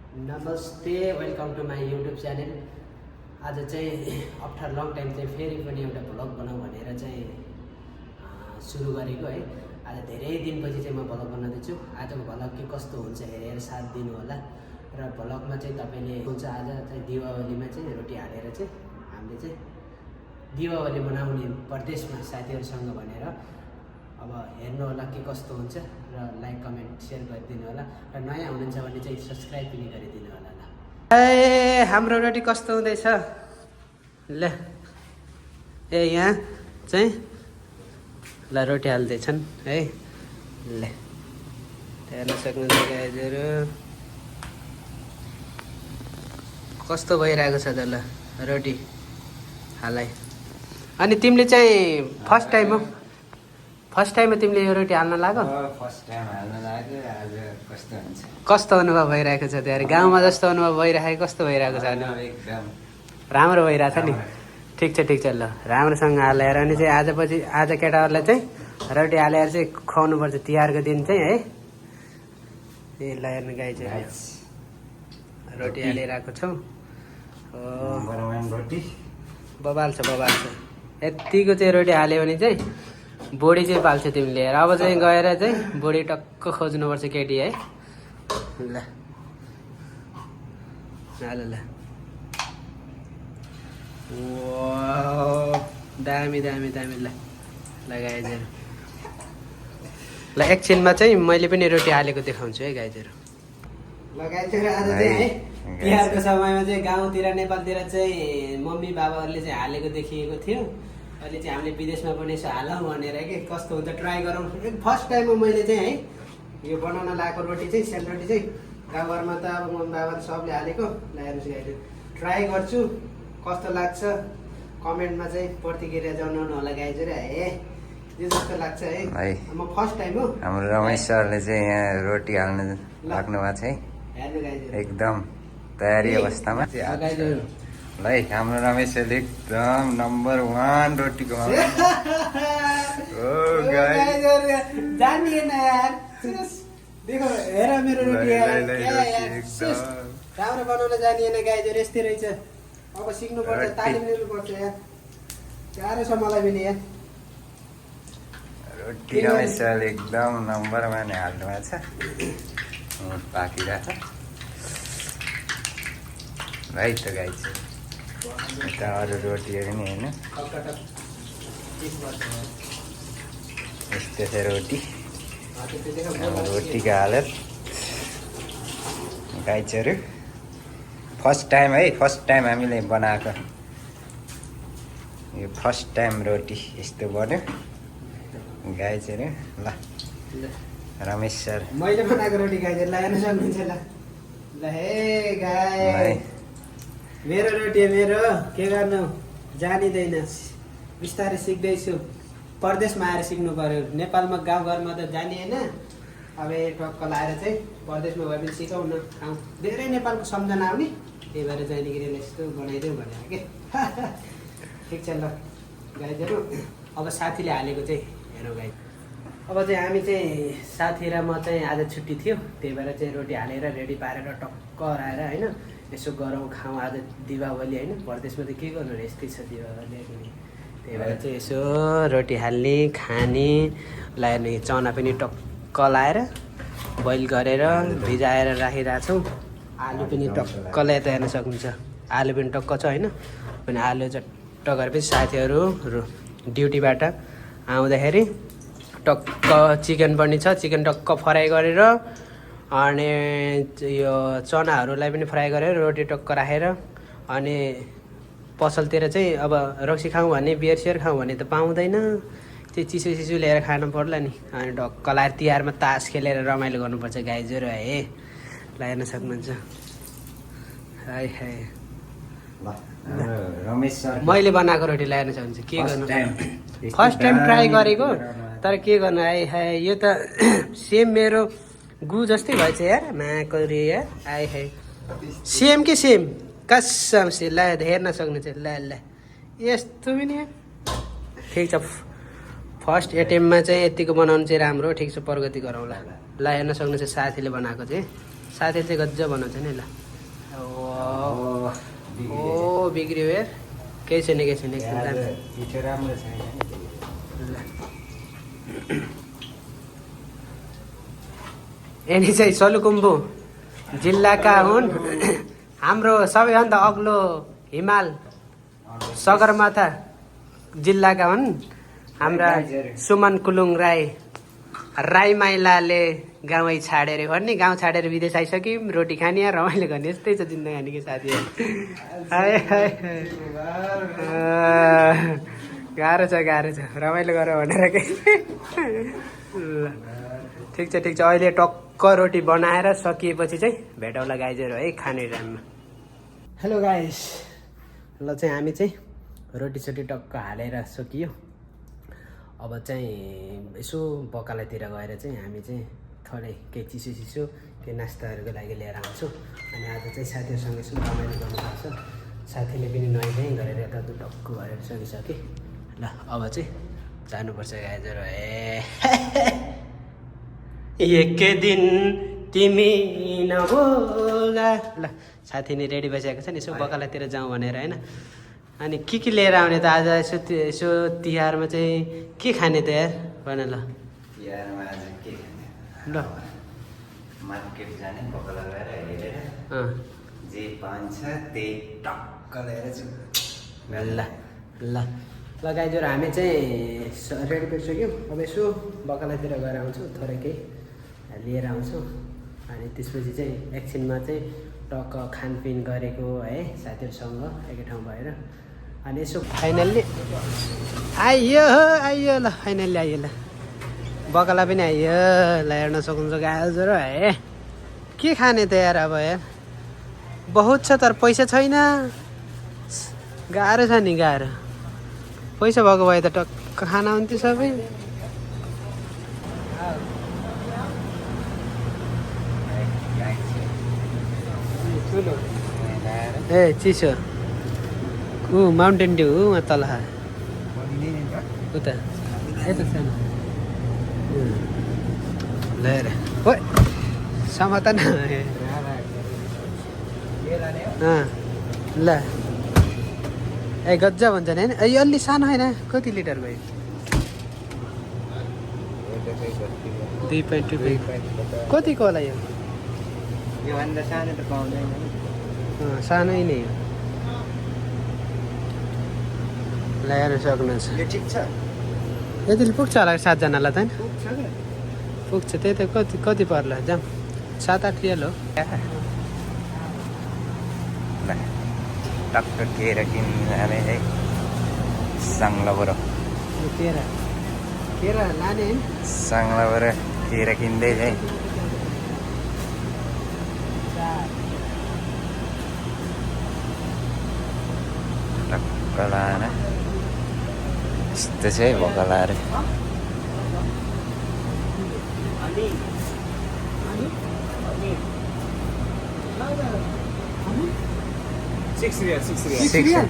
नमस्ते, welcome to my YouTube channel. आज चाहिँ आफ्टर लङ टाइम चाहिँ फेरि पनि एउटा भ्लग बनाऊ भनेर चाहिँ सुरु गरेको है। आज धेरै दिनपछि चाहिँ म भ्लग बनाउँदैछु। आजको भ्लग के कस्तो हुन्छ हेरेर साथ दिनु होला। र भ्लगमा चाहिँ तपाईँले हुन्छ आज चाहिँ दिवालीमा चाहिँ रोटी हालेर चाहिँ हामीले चाहिँ दिवाली मनाउने परदेशमा साथीहरूसँग भनेर अब हेर्नु होला के कस्तो हुन्छ र लाइक कमेन्ट सेयर गरिदिनु होला र नयाँ हुनुहुन्छ भने चाहिँ सब्सक्राइब पनि गरिदिनु होला ल। ए हाम्रो रोटी कस्तो हुँदैछ ल। ए यहाँ चाहिँ ल रोटी हाल्दैछन् है। ल हेर्न सक्नुहुन्छ गाइजहरू कस्तो भइरहेको छ त ल रोटी हालै। अनि तिमीले चाहिँ फर्स्ट टाइममा तिमीले यो रोटी हाल्न लाग्यो? फर्स्ट टाइम हाल्न लाग्यो। आज कस्तो हुन्छ? कस्तो अनुभव भइरहेको छ त्यहाँ? गाउँमा जस्तो अनुभव भइरहेको कस्तो भइरहेको छ? एकदम राम्रो भइरहेछ नि। ठिक छ ल, राम्रोसँग हालेर अनि चाहिँ आज केटाहरूलाई चाहिँ रोटी हालेर चाहिँ खुवाउनुपर्छ तिहारको दिन चाहिँ है। ए ल हेर्नु गाई चाहिँ रोटी हालिरहेको छौँ। रोटी बबाल छ यत्तिको चाहिँ रोटी हाल्यो भने चाहिँ बोडी चाहिँ पाल्छ तिमीले। अब चाहिँ गएर चाहिँ बोडी टक्क खोज्नुपर्छ केटी है। ल ल दामी ल गाइजहरू। ल एकछिनमा चाहिँ मैले पनि रोटी हालेको देखाउँछु है गाइजहरू। ल गाइजहरू आज चाहिँ है तिहारको समयमा चाहिँ गाउँतिर नेपालतिर चाहिँ मम्मी बाबाहरूले चाहिँ हालेको देखिएको थियो। अहिले चाहिँ हामीले विदेशमा पनि यसो हालौँ भनेर के कस्तो हुन्छ ट्राई गरौँ। फर्स्ट टाइममा मैले चाहिँ है यो बनाउन लगाएको रोटी चाहिँ सेलरोटी चाहिँ गाउँघरमा त अब मम्मी बाबाले सबले हालेको लगाएर ट्राई गर्छु कस्तो लाग्छ। कमेन्टमा चाहिँ प्रतिक्रिया जनाउनु होला गाइजहरू है। यो जस्तो लाग्छ है म फर्स्ट टाइम हो। हाम्रो रमेश सरले चाहिँ यहाँ रोटी हाल्न लाग्नु भएको छ है। हेर्नु गाइजहरू एकदम तयारी अवस्थामा गाइजहरू। ल हाम्रो रमेश सरले एकदम नम्बर 1 रोटीको जानिएन यार। देखो हेर मेरो रोटी राम्रो बनाउन जानिएन गाइजहरू। यस्तै रहेछ। अब सिक्नुपर्छ, तालिम लिनुपर्छ यार। गाह्रो छ मलाई पनि यार। रोटी रमेश सरले एकदम नम्बर 1 हाल्नु भएको छ। पाकिरहेको छ भाइ त गाई छ। यता अरू रोटीहरू नि होइन यस्तो छ रोटी। रोटीको हालत गाइजहरू फर्स्ट टाइम हामीले बनाएको यो फर्स्ट टाइम रोटी यस्तो बन्यो गाइजहरू। ल रमेश सर मैले बनाएको रोटी गाइजहरू हेर्न सक्नुहुन्छ। ल हे गाई मेरो रोटी मेरो के गर्नु जानिँदैन। बिस्तारै सिक्दैछु। परदेशमा आएर सिक्नु पर्यो। नेपालमा गाउँघरमा त जानिएन। अब टक्क लाएर चाहिँ परदेशमा गए पनि सिकाउ न। धेरै नेपालको सम्झना आउने त्यही भएर जानेगिरी यस्तो बनाइदेऊ भनेर के। ठिक छ ल गाइजहरू। अब साथीले हालेको चाहिँ हेरौँ गाई। अब चाहिँ हामी चाहिँ साथी र म चाहिँ आज छुट्टी थियो त्यही भएर चाहिँ रोटी हालेर रेडी पारेर टक्क आएर होइन यसो गरौँ खाउँ। आज दिवाली होइन परदेशमा त के गर्नु र यस्तै छ दिवाली पनि। त्यही भएर चाहिँ यसो रोटी हाल्ने खाने लाने चना पनि टक्क लाएर बोइल गरेर भिजाएर राखिरहेको छौँ। आलु पनि टक्क ल्याएर हेर्न सक्नुहुन्छ। आलु पनि टक्क छ होइन। अनि आलु चट्ट गरेपछि साथीहरू ड्युटीबाट आउँदाखेरि टक्क चिकन पनि छ। चिकन टक्क फ्राई गरेर अनि यो चनाहरूलाई पनि फ्राई गरेर रोटी टक्क राखेर अनि पसलतिर चाहिँ अब रक्सी खाउँ भने बियर सियर खाउँ भने त पाउँदैन। त्यो चिसो ल्याएर खानु पर्ला नि। अनि टक्क लाएर तिहारमा तास खेलेर रमाइलो गर्नुपर्छ गाइजहरू है। ल हेर्न सक्नुहुन्छ है है। रमेश सर मैले बनाएको रोटी ल्याएर सक्नुहुन्छ। के गर्नु फर्स्ट टाइम ट्राई गरेको तर के गर्नु आइ है। यो त सेम मेरो गु जस्तै भएछ यार। माकोरी यार आइ है सेम कि सेम कसम से ल हेर्न सक्नुहुन्छ। ल यस्तो पनि ठिक छ। फर्स्ट एटेम्पमा चाहिँ यतिको बनाउनु चाहिँ राम्रो। ठिक छ प्रगति गरौँला। ल हेर्न सक्नुहुन्छ साथीले बनाएको चाहिँ साथीले चाहिँ गज्ज बनाउँछ नि ल ओ बिग्रियो यार केही छैन एकछिन पिठो राम्रो छैन यिनी चाहिँ सलुखुम्बु जिल्लाका हुन् हाम्रो सबैभन्दा अग्लो हिमाल सगरमाथा जिल्लाका हुन् हाम्रा सुमन कुलुङ राई माइलाले गाउँ छाडेर भन्ने गाउँ छाडेर विदेश आइसक्यौँ रोटी खाने रमाइलो गर्ने यस्तै छ जिन्दगानीको साथीहरू गाह्रो छ रमाइलो गर भनेर के ल ठिक छ अहिले टक्क रोटी बनाएर सकिएपछि चाहिँ भेटौँला गाइजहरू है खाने टाइममा हेलो गाइस ल चाहिँ हामी चाहिँ रोटी टक्क हालेर सकियो अब चाहिँ यसो बकालातिर गएर चाहिँ हामी चाहिँ थोरै केही चिसो केही नास्ताहरूको लागि लिएर आउँछौँ अनि आज चाहिँ साथीहरूसँग यसो रमाइलो गर्नुपर्छ साथीले पनि नुहाइ गरेर यता टक्क गरेर सकिसके ल अब चाहिँ जानुपर्छ गाइजहरू एक दिन तिमी नबोला ल साथी नै रेडी भइसकेको छ नि यसो बकालातिर जाउँ भनेर होइन अनि के लिएर आउने त आज यसो तिहारमा चाहिँ के खाने त यार भन ल तिहारमा आज के खाने ल मार्केट जाने बकला गएर हेरेर जे पान्छ त्यही टक्क लिएर ल ल ल गाइजहरू हामी चाहिँ रेडी भइसक्यौँ अब यसो बकालातिर गएर आउँछौँ थोरै केही लिएर आउँछौँ अनि त्यसपछि चाहिँ एकछिनमा चाहिँ टक्क खानपिन गरेको है साथीहरूसँग एकै ठाउँ भएर अनि यसो फाइनल्ली आइयो ल फाइनल्ली आइयो ल बकाला पनि आइयो ल हेर्न सक्नुहुन्छ गाइजहरू है के खाने त यार अब यार बहुत छ तर पैसा छैन गाह्रो छ नि गाह्रो पैसा भएको भए त टक्क खाना हुन्थ्यो सबै ए चिसो माउन्टेन ड्यू वहाँ तल उता यता सानो ल ओ समाता न ल ए गज्जा भन्छ नि होइन ए अलि सानो होइन कति लिटर भयो 2.25 कतिको होला योभन्दा सानो त पाउँदैन सानै नै हो ल्याएर सक्नुहुन्छ यो ठिक छ यतिले पुग्छ होला 7जनालाई त पुग्छ त्यही त कति पर्ला जाम 7-8 रियल हो टक्क केरा किन्ने है साङ्लाबाट केरा लाने होइन साङ्लाबाट केरा किन्दै है टक्क लाएर यस्तो चाहिँ बकलाएर 6 रियल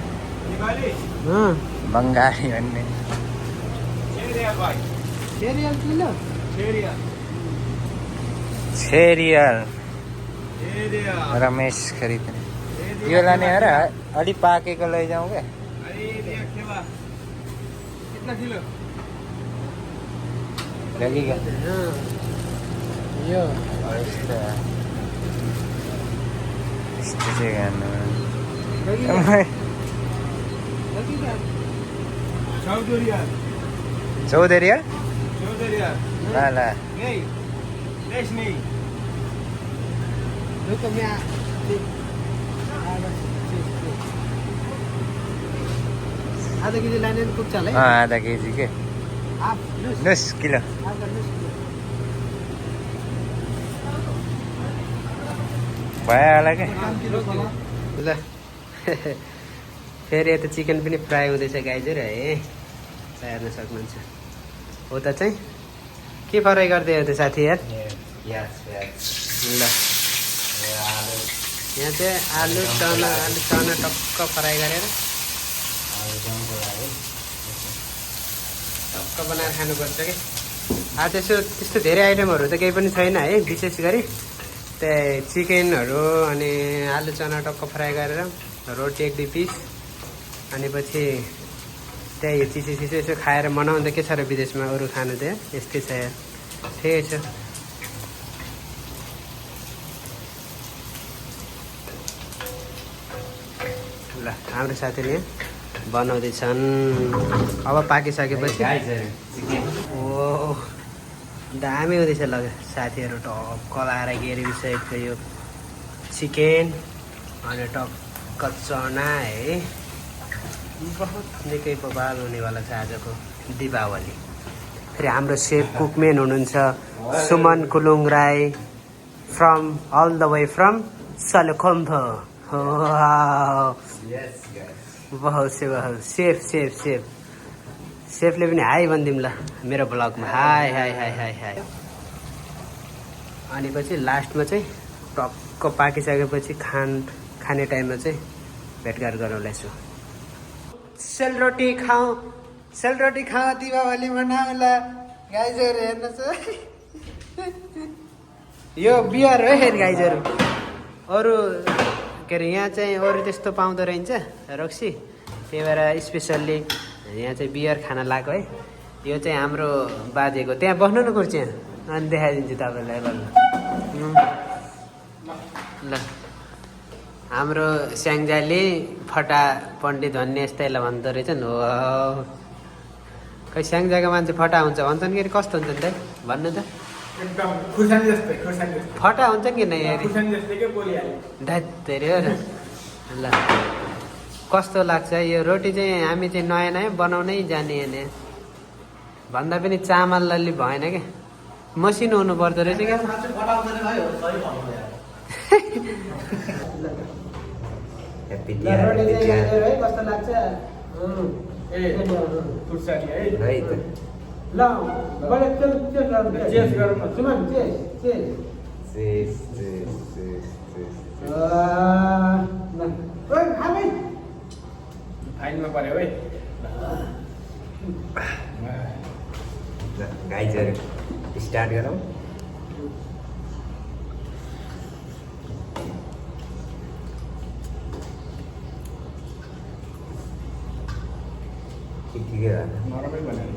बङ्गाली भन्ने 6 रियल रमेश खरिद्ने यो लाने हो र अलि पाकेको लैजाउँ क्या लगेगा यो यस्तो चाहिँ खानु चौधरी ल आधा केजी लाने पुग्छ होला है आधा केजी के नुस किलो भयो होला क्या ल फेरि यता चिकन पनि फ्राई हुँदैछ गाइजहरू है हेर्न सक्नुहुन्छ हो त चाहिँ के फ्राई गर्दै हो त साथी यार ल यहाँ चाहिँ आलु चना टक्क फ्राई गरेर टक्क बनाएर खानुपर्छ कि आज त्यसो त्यस्तो धेरै आइटमहरू त केही पनि छैन है विशेष गरी त्यही चिकनहरू अनि आलु चना टक्क फ्राई गरेर रोटी 1-2 पिस अनि पछि त्यही चिसो चिसो यसो खाएर मनाउँदा के छ र विदेशमा अरू खानु त्यहाँ यस्तै छ यार ठिकै छ। ल हाम्रो साथीले बनाउँदैछन् अब पाकिसकेपछि ओ दामी हुँदैछ। ल साथीहरू टक्क लाएर घेरिसकेको यो चिकन अनि टक्क चना है बहुत निकै बवाल हुनेवाला छ आजको दीपावली। फेरि हाम्रो सेफ कुकमेन हुनुहुन्छ Suman Kulung Rai from all the way from सलखम्बु। बहुत सेफ सेफ सेफ सेफले पनि हाई भनिदिउँ ल मेरो ब्लगमा hi hi hi hi hi. अनि पछि लास्टमा चाहिँ टक्क पाकिसकेपछि खाने टाइममा चाहिँ भेटघाट गराउँदैछु। सेलरोटी खाऊ दीपावली मनाऊ ल गाइजहरू हेर्नुहोस्। यो बियर हो हेर गाइजहरू अरू के अरे यहाँ चाहिँ अरू त्यस्तो पाउँदो रहेछ रक्सी त्यही भएर स्पेसल्ली यहाँ चाहिँ बियर खान लाग्यो है। यो चाहिँ हाम्रो बाजेको त्यहाँ बस्नु न कुर्छ अनि देखाइदिन्छु तपाईँलाई ल। हाम्रो स्याङ्जाले फटा पण्डित भन्ने यस्तैलाई भन्दो रहेछ नि। हो खै स्याङ्जाको मान्छे फटा हुन्छ भन्छन् कि कस्तो हुन्छ नि त भन्नु त फटा हुन्छ कि नै ढात्तेरी हो ल। कस्तो लाग्छ यो रोटी चाहिँ हामी चाहिँ नयाँ नयाँ बनाउनै जाने यहाँ भन्दा पनि चामल अलि भएन क्या मसिनो हुनु पर्दो रहेछ क्या। कस्तो लाग्छ फाइनमा पर्यो है गाइजहरू स्टार्ट गरौँ। नरमै भनेर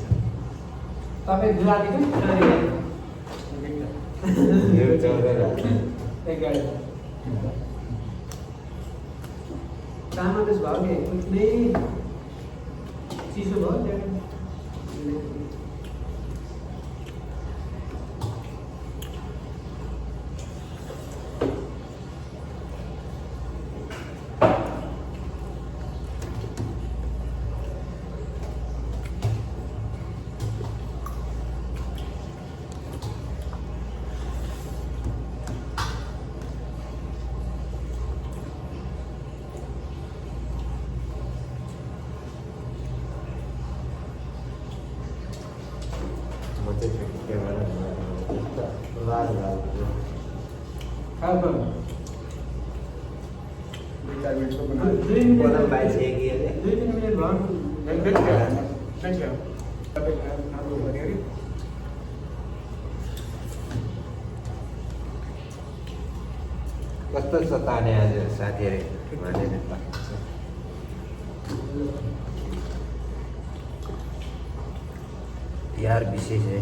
तपाईँ चामल भयो कि चिसो भयो कस्तो छ ताने आज साथीहरू भनेर यार विशेष है।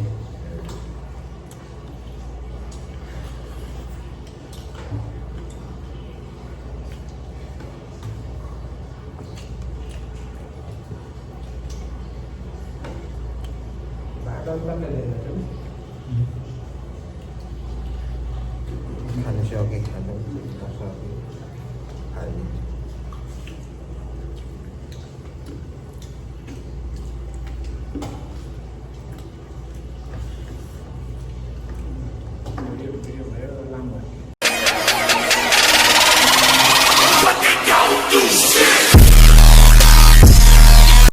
खाने शौक है खाना